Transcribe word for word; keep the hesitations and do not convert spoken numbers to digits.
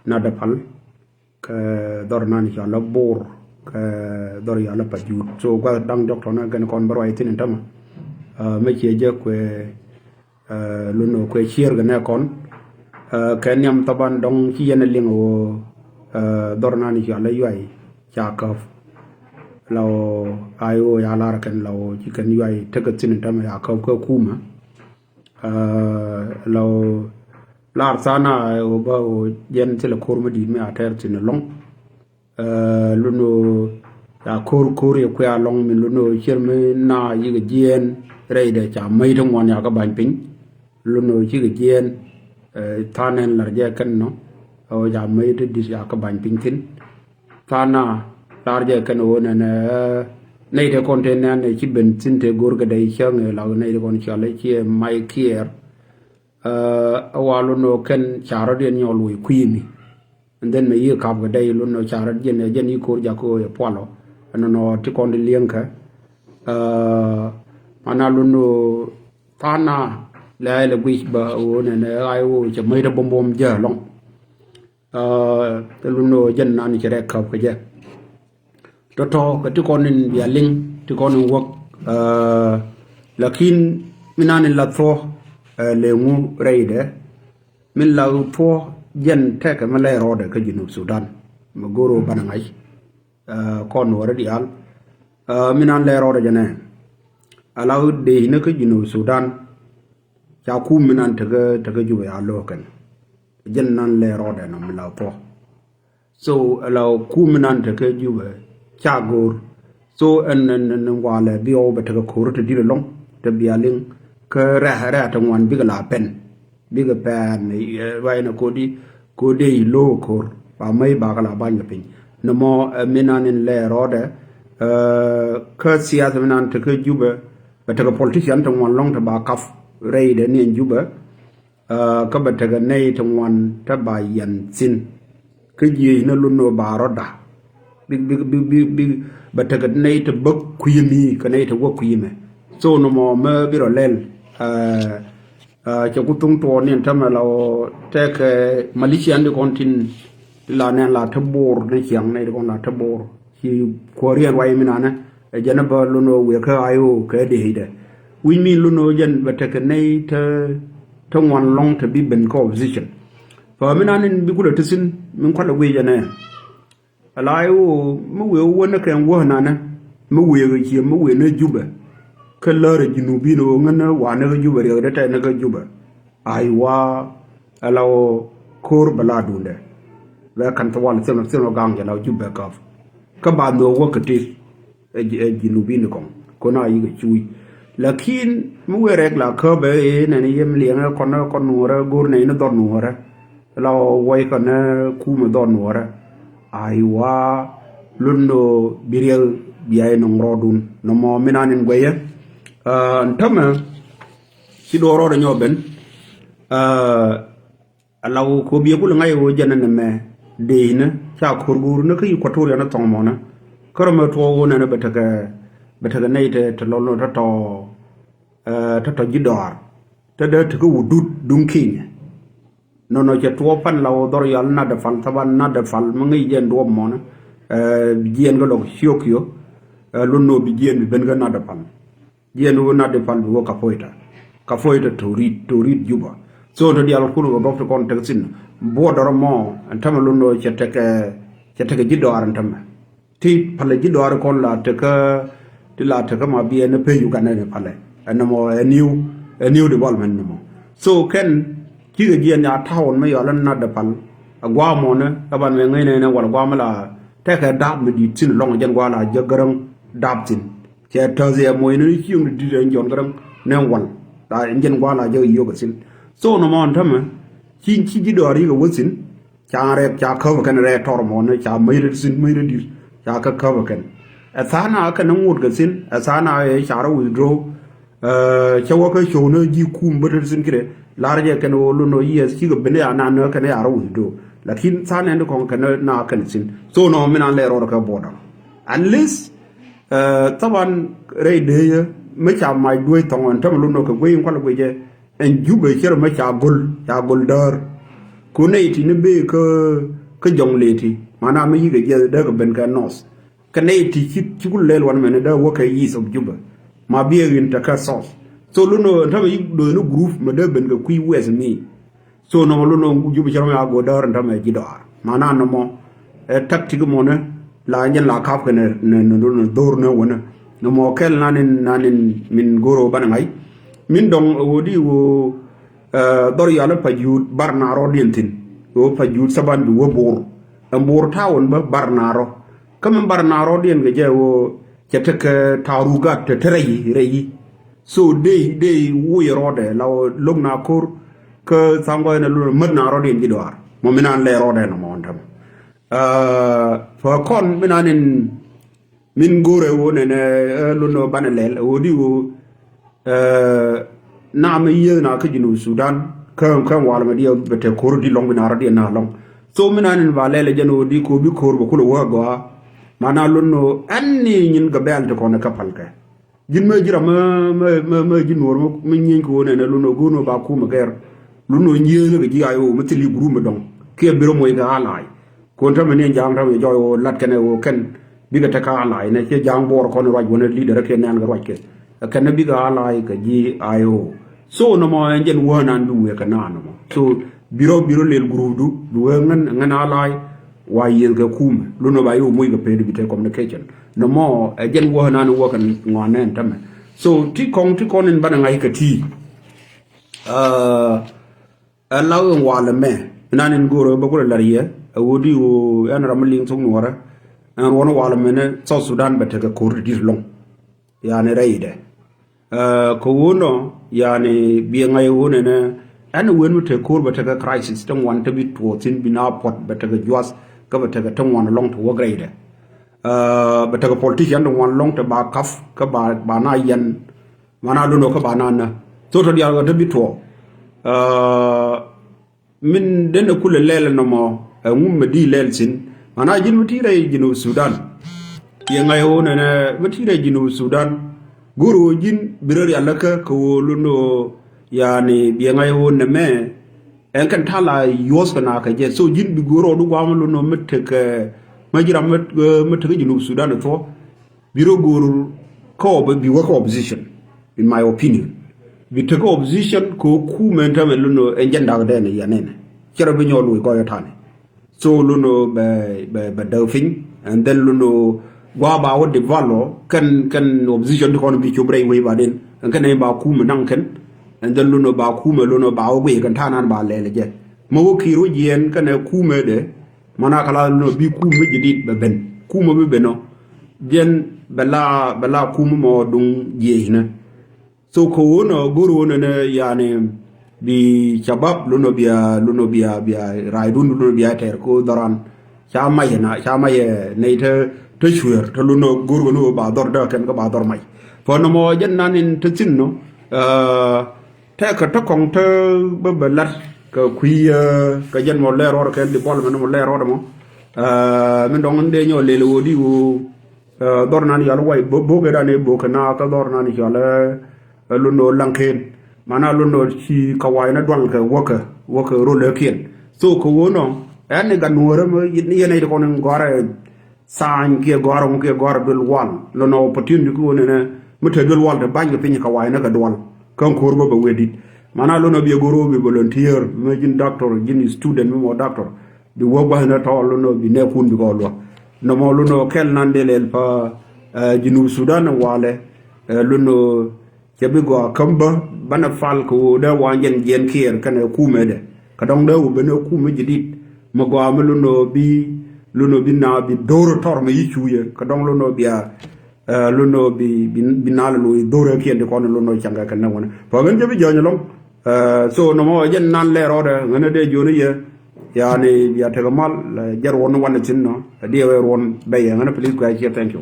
Nadapal, kɛ dhɔr nan cɔal a Bor, kɛ dhɔr cɔal a Pajut. So gua̱th da̱ŋ diɔ̱k tɔ̱nɛ gɛn kɔn bä ruac thi̱n in tämɛ. Ɛ, mɛ ciɛ jɛ kuɛ, ɛ, lun ɣöö kuɛ cier kɛ nɛ kɔn. Ɛ, kɛ niam thaban dɔ̱ŋ ci yɛn a liŋ ɣöö, ɛ, dhɔr nan cɔal a Yuay ca käp. La ɣöö a i̱ ɣöö ya lar kɛn la ɣöö ci kɛn Yuay tekɛ thi̱n in tämɛ ya käp kä kumɛ. Ɛ, la ɣöö lar tha̱a̱ŋ na ɣöö bä ɣöö jɛn thilɛ ko̱r mi di̱i̱t mi a tɛr thi̱n ɛlɔ̱ŋ. Ɛ, lun ɣöö ca ko̱r ko̱r yɛ kuɛ alɔ̱ŋ min lun ɣöö cier mi na yikɛ jiɛɛn rɛydɛ ca mäc ti ŋuan yakä ba̱ny piny. Lun ɣöö cikɛ jiɛɛn, ɛ, tha̱a̱ŋ nɛn lar jɛ kɛn nɔ ɣöö ca mäc ti di̱t yakä ba̱ny piny thi̱n. Tha̱a̱ŋ na lar jɛ kɛn ɣöö nɛn, ɛ, nɛy tëë kɔn tëë nɛn ɛ ci ben thi̱n tëë go̱r kɛ dɛy cäŋ ɛ la nɛy tëë kɔn cɔal ɛ ciɛ Mike Kier. Ɛ, ɛ wa lun ɣöö kɛn ca rɔ̱diɛn nyɔk luɔc kui̱ mi. And then mɛ yiëë kap kɛ dɛy lun ɣöö ca rɔ̱diɛn ɛ jɛn yi̱ ko̱r jakä ɣöö yɛ pualɔ. Ɛnɔnɔ ti kɔn di li̱eŋkɛ. Ɛ, mana lun ɣöö tha̱a̱ŋ na lɛ a ilɛ guic bä ɣöö nɛn ɛ ɣa̱c ɣöö cɛ mäc ti buɔ̱m buɔ̱m jɛ ɛlɔ̱ŋ. Ɛ, te lun ɣöö jɛn nan cɛ rɛk käp kɛ jɛ. Tɔ̱tɔ̱ kɛ ti kɔn in bia liŋ ti kɔn in wäk. Ɛ, lakin mi nan in la thuɔ̱, ɛ, lëë ŋu rɛydɛ. Min la thuɔ̱ jɛn tɛkɛ mi lɛy rɔɔdɛ kä Junub Sudan. Mi go̱r ɣöö banɛ ŋa̱c. Ɛ, kɔn wä rɛ diaal. Ɛ, mi nan lɛy rɔɔdɛ jɛ nɛ. Ala ɣöö dee ni kä Junub Sudan. Ca kum mi nan tekä, tekä Jubɛ ya lo̱o̱kɛn. Jɛn nan lɛy rɔɔdɛ nɔ mi la thuɔ̱. So, ala kum mi nan tekä Jubɛ ca go̱o̱r. So, ɛn, ɛn, ɛn walɛ bi ɣɔw bɛ tekä ko̱r te di̱t ɛlɔ̱ŋ, te bia liŋ, kä rɛ̈, rɛ̈ te ŋuan bikɛ la pɛn. Bikɛ pɛn, ɛ, ruac nɛ kodi, kodi i̱ lo̱o̱ ko̱r, ba mäc bakɛ la ba̱ny kɛ piny. Nɛ mɔ, ɛ, mi nan in lɛ rɔɔdɛ, ɛ, kä siasa mi nan tekä Jubɛ, bɛ tekä politician te ŋuan lɔ̱ŋ te ba kap rɛydɛ ni ɛn Jubɛ. Ɛ, kä bɛ tekɛ nɛy ti ŋuan te ba yɛn thi̱n. Kä jiëc ni lun ni ba rɔ̱da. Bi, bi, bi, bi, bi, bɛ tekɛ nɛy ti bäk kui̱ mi, kɛ nɛy ti wä kui̱ mɛ. So ni mɔ mɛ bi rɔ lɛl. Ɛ, ɛ, cɛ ku thuŋ tuɔɔk ni ɛn tämɛ la ɣöö tekɛ militian di kɔn tin ti la nɛn la te Bor ni ciaŋ nɛy ti kɔn la te Bor. Ci kuäär yɛn ruac mi nanɛ. Ɛ jɛn ɛ bä lun ɣöö wëë kä I O kɛ dee dɛ. Wi̱c mi lun ɣöö jɛn bɛ tekɛ nɛy te, te ŋuan lɔ̱ŋ te bi ben kä opposition. Pä mi nan in bi kulɛ te thi̱n, min kualɛ guic jɛn ɛ. Ala I O mi wëë wä ni kɛn wä nanɛ. Mi wëë kɛ cie, mi wëë ni Jubɛ. Kä lärɛ Junubin ɣöö ŋän ni wa ni kä Jubɛ, riɛk dee tɛn ni kä Jubɛ. Aiwa, ala ɣöö ko̱r bɛ la duundɛ. Bɛ ka̱n thil wal thil, thil gaŋ jɛ la Jubɛ käp. Kä ba nhöök wä kɛ ti, ɛ, ɛ Junubin kɔŋ. Kɔn a yikɛ cuuc. Lakin mi wëë rɛk la käp ɛ, ɛ, nɛn yem liɛŋɛ kɔn, kɔn nuɔrɛ, go̱r nɛy ni dhɔr nuɔrɛ. La ɣöö wuɔckɛ ni kumɛ dhɔr nuɔrɛ. Aiwa, lun ni ɣöö bi riɛk bia inɔŋ rɔɔdun. Nɔmɔ mi nan in guɛyɛ. Ɛ, ɛn tämɛ, ci duɔɔr rɔɔdɛ nyɔk ben. Ɛ, ala ɣöö kɛ ɣöö bi yɛ kulɛ ŋa̱c ɣöö jɛn ɛn ɛmɛ dee inɛ ca ko̱r go̱o̱r ni kä Equatoria ni thɔŋ mɔnɛ. Kä rɔ mɛ tuɔɔk ɣöö nɛn bɛ tekɛ, bɛ tekɛ nɛy te, te lɔl ni tɔ̱tɔ̱, ɛ, tɔ̱tɔ̱ ji̱ dɔaar. Te dee tekɛ wudut duŋ kinyɛ. Nɔnɔ cɛ tuɔɔk pan la ɣöö dhɔr yal Nadapal, thaban Nadapal mi ŋäc jɛ ɛn duɔ̱ɔ̱p mɔnɛ. Ɛ, bi jiɛn kä lɔk Ciokio. Ɛ, lun ni ɣöö bi jiɛn bi ben kä Nadapal. Jiɛn wä Nadapal bi wä Kapoeta. Kapoeta Torit, Torit Juba. So tɔ dial kun wä gɔp ti kɔn tek thi̱n. Border mɔ, ɛn tämɛ lun ni ɣöö cɛ tekɛ, cɛ tekɛ ji̱ dɔaar ɛn tämɛ. Ti palɛ ji̱ dɔaar kɔn la tekä, ti la tekä ma bi ɛn pek Uganda ni palɛ. Ɛn mɔ ɛ new, ɛ new development ni mɔ. So kɛn cikɛ jiɛn ya town mi yɔal ɛn Nadapal. Ɛ guamɔ ni, ɛ ban mɛ ŋäc nɛ nɛ wal guamɔ la tekɛ dap mi di̱i̱t thi̱n lɔŋ jɛn gua la jɛ Gäräŋ dap thi̱n. Cɛ täth yɛ moc ni cieŋ di di̱t ɛn Jɔn Gäräŋ nɛ wal. La ɛn jɛn gua la jɛ yio̱k ɛ thi̱n. So nɔmɔ ɛn tämɛ, ci, ci ji̱ dɔaar yikɛ wä thi̱n. Ca rɛk, ca käp kɛn rɛk tɔr mɔnɛ, ca mäc rɛt thi̱n, mäc rɛt di̱t, ca kä käp kɛn. Ɛ tha̱a̱ŋ na kɛn ŋot kɛ thi̱n, ɛ tha̱a̱ŋ na ɛ ca rɔ withdraw. Ɛ, cä wä kä cio̱w ni ji̱ kum bä rɛt thi̱n kirɛ, lar jɛ kɛn ɣöö lun ɣöö yes, cikɛ ben ya na nä kɛn ya rɔ withdraw. Lakin tha̱a̱ŋ nɛn di kɔŋ kɛn na kɛn thi̱n. So nɔ mi na lɛ rɔɔdɛ kɛ border. At least, ɛ, thaban rɛy dee yɛ, mi ca mac duec thɔŋ ɛn tämɛ lun ɣöö kɛ guey in kualɛ guey jɛ, ɛn Jubɛ cɛ rɔ mɛ ca go̱l, ca go̱l däär. Ku nɛy ti ni bëë kä, kä Jɔŋlei ti. Mana mi yikɛ jiɛth dee kɛ ben kɛ north. Kä nɛy ti ci, ci ku lɛl wan mɛn dee wä kɛ east of Juba. Ma biɛ ɣin te kɛ south. So lunɔ ɛn tämɛ yik do̱thni group mɛ dee ben kɛ kui̱ west mi. So nɔmɔ lunɔ Juba cɛ rɔm ya go̱o̱r däär ɛn tämɛ ji̱ dɔaar. Mana nɔmɔ ɛ tactic mɔnɛ la nyɛn la kap kɛ nɛ, nɛ, nɛ, nɛ dhor nɛ wänɛ. Nɔmɔ kɛl nanin, nanin min go̱o̱r ɣöö banɛ ŋa̱c. Min dɔŋ ɣöö di ɣöö, eh, dhɔr yalä pa juut bar na rɔɔdiɛn thi̱n. Ɣöö pa juut thaban bi wä Bor. Ɛn Bor town bä bar na rɔ. Kä min bar na rɔɔdiɛn kɛ jɛ ɣöö cɛ tekɛ tarugat te te rɛy, rɛy. So dee, dee wuc rɔɔdɛ la ɣöö lo̱k na ko̱r kä thaŋ gɔɔy na lun mät na rɔɔdiɛn ji̱ dɔaar. Mɔ min an lɛ rɔɔdɛ nɔmɔ ɛn tämɛ. Ah, fɛ kɔn min an in min go̱o̱rɛ ɣöö nɛnɛ, eh, lun ɣöö banɛ lɛl ɣöö di ɣöö, eh, na mi yieth na kä Junub Sudan kä, kä walɛ mɛ diɛ bɛ te ko̱r di lɔŋ bi na rɔɔdiɛn na lɔŋ. So min an in ba lɛl jɛn ɣöö di ko̱r bi ko̱r bɛ kulɛ wä gɔaa. Mana lun ɣöö ɛn ni nyin gɛ bɛl ti kɔn kä palkɛ. Ji̱n mä ji̱ ram mä, mä, mä, mä ji̱ nuɔ̱ɔ̱r mä, mä nyieny kɛ ɣöö nɛnɛ lun ɣöö go̱o̱r ni ɣöö ba kumɛ gɛr. Lun ɣöö nyieenä kɛ ji̱ I O mä thil i̱ group mi dɔ̱ŋ. Kiɛ bi rɔ moc kɛ allied. Kɔn tämɛ ni ɛn ja̱a̱ŋ tämɛ jɔɔc ɣöö lat kɛnɛ ɣöö kɛn bikɛ tekɛ allied nɛ ciɛ ja̱a̱ŋ Bor kɔn ruac wänɛ leader kiɛ nɛn kɛ ruac kɛ. Kɛn bikɛ allied kɛ ji̱ I O. So nɔmɔ ɛn jɛn wä nan bi wëë kɛ naan nɔmɔ. So bi rɔ, bi rɔ lel group du, bi wee ŋän, ŋän allied, wa yieth kɛ kumɛ. Lunɔ ba yi wä moc kɛ pee di bi te communication. Nɔmɔ, ɛ jɛn wä nan wä kɛ ŋuan nɛn tämɛ. So, ti kɔŋ, ti kɔn in banɛ ŋa̱c kɛ ti. Ɛ, ɛ la ɣöö walɛ mɛ. Nan in go̱o̱rä bä kulɛ lar yɛ, ɛ wä di wä ɛn ram mi liŋ thok nuɔrä. Ɛn ruɔn walɛ mɛ ni South Sudan bɛ tekɛ ko̱r ti di̱t lɔŋ. Yani rɛydɛ. Ɛ, kɛ ɣöö nɔ, yani biɛ ŋa̱c ɣöö nɛnɛ, ɛn wen mi te ko̱r bɛ tekɛ crisis, te ŋuan te bi tuɔɔk thi̱n bi na puɔt, bɛ tekɛ juath, kä bɛ tekɛ te ŋuan lɔŋ te wäk rɛydɛ. Ɛ, bɛ tekɛ politician te ŋuan lɔŋ te ba kap, kä ba, ba na yɛn, mana lunɔ kä ba na nä. Thot tɔ diaal kɛ te bi tuɔɔk. Ɛ, Min denɛ kulɛ lɛl nɔmɔ, ɛ ŋu mi di lɛl thi̱n. Mana ji̱n mi ti rɛy Junub Sudan. Biɛ ŋa̱c ɣöö nɛnɛ mi ti rɛy Junub Sudan. Go̱r ɣöö ji̱n bi rɔ rialikä kɛ ɣöö lun ɣöö yani biɛ ŋa̱c ɣöö nɛmɛ. Ɛn kɛn ta̱a̱ la yuɔth kɛ na kɛ jɛ. So ji̱n bi go̱r ɣöö di guam lun ɣöö mi tekɛ, mi ji̱ ram mi, mi tekɛ Junub Sudan thuɔ. Bi rɔ go̱r kä op-, bi wä kä opposition, in my opinion. Bi tek opposition kɛ kumɛ ɛn tämɛ lun ɣöö ɛn jɛn dak dɛn yɛn ɛn. Cɛ rɔ bi nyɔk loc kɔc ɛ ta̱nɛ. So lun ɣöö bɛ, bɛ, bɛ däk piny, and then lun ɣöö gua ba wä develop, kɛn, kɛn opposition ti kɔn bi cop rɛy wec ba den. Ɛn kɛn ɛn ba kumɛ naŋ kɛn. And then lun ɣöö ba kumɛ lun ɣöö ba wä guiy kɛn ta̱a̱ nan ba lɛl jɛ. Mɛ wä ki̱i̱r wä jiɛɛn kɛn ɛ kumɛ dɛ. Mana kɛ la lun ɔ bi kum mi jadid bɛ ben. Kum ɔ bi ben ɔ. Jɛn bɛ la, bɛ la kum mɔ duŋ jiɛcnä. So kɛ ɣöö nɔ go̱r ɣöö nɛnɛ yani bi shabab lun ɔ bia, lun ɔ bia, bia raydun lun ɔ bia tɛr ko dhɔran. Ca mac na, ca mac nɛy te, te cueer te lun ɔ go̱r ɣöö ni ɣöö ba dhɔr dee kɛn kä ba dhɔr mac. Fɔ nɔmɔ jɛn nan in te thi̱n nɔ. Ɛ, Tɛkɛ te kɔŋ te bä bɛ lat kɛ kui̱, ɛ, kɛ jɛn mɔ lɛr rɔɔdɛ kɛ development mɔ lɛr rɔɔdɛ mɔ. Ɛ, min dɔŋ in dee nyɔ lel ɣöö di ɣöö, ɛ, dhɔr nan yɔal way bok, bok ɛ dan ɛ bok kɛ na kä dhɔr nan yɔal, ɛ, ɛ, lun ɔ laŋken. Mana lun ɔ ci kɛ way ni dual kɛ wäkɛ, wäkɛ rol ɛ kiɛn. So kɛ ɣöö nɔ ɛn ni gat nuɔ̱ɔ̱rä mi yɛn ɛ ti kɔn in gɔarɛ. Tha̱a̱ny kiɛ gɔ̱a̱r ŋu kiɛ gɔ̱a̱r duel wal. Lɔnɔ opportunity ki ɣöö nɛnɛ mi te duel wal te ba̱ny kɛ piny kɛ wa̱i̱ ni kɛ dual. Kä ko̱r bä bɛ wee dit. Mana lɔnɔ biɛ go̱r ɣöö bi volunteer mi ji̱n doctor, ji̱n student mi mɔ doctor. Bi wä gua̱th ni tɔɔl lɔnɔ bi nɛɛkun bi kɛ luäk. Nɔmɔ lɔnɔ kɛl nan dee lɛl pa, eh, Junub Sudan walɛ, eh, lɔnɔ Cɛ bi gɔaa käm bä banɛ pal kɛ ɣöö dee wa jɛn jiɛn kiɛɛr kɛnɛ kumɛ dɛ. Kä dɔ̱ŋ dee wä ben ɛ kumɛ jadid. Mi gɔaa mi lunɔ bi, lunɔ bi na bi do̱r tɔr mi yi cuucɛ. Kä dɔ̱ŋ lunɔ bia, eh, lunɔ bi, bi, bi na lɛ lo̱c do̱r ɛ kiɛn ti kɔn lunɔ caŋkɛ kɛn nɛ wänɛ. Pä ɣän cɛ bi jɔ̱ɔ̱ny ɛlɔ̱ŋ. Eh, so nɔmɔ jɛn nan lɛ rɔɔdɛ ɣän ɛ dee jiɔni yɛ. Yani bia tekɛ mal, eh, jɛ ruɔn wanɛ thi̱n nɔ. Ɛ diɛ wee ruɔn bɛyɛ ɣän ɛ please guys here, thank you.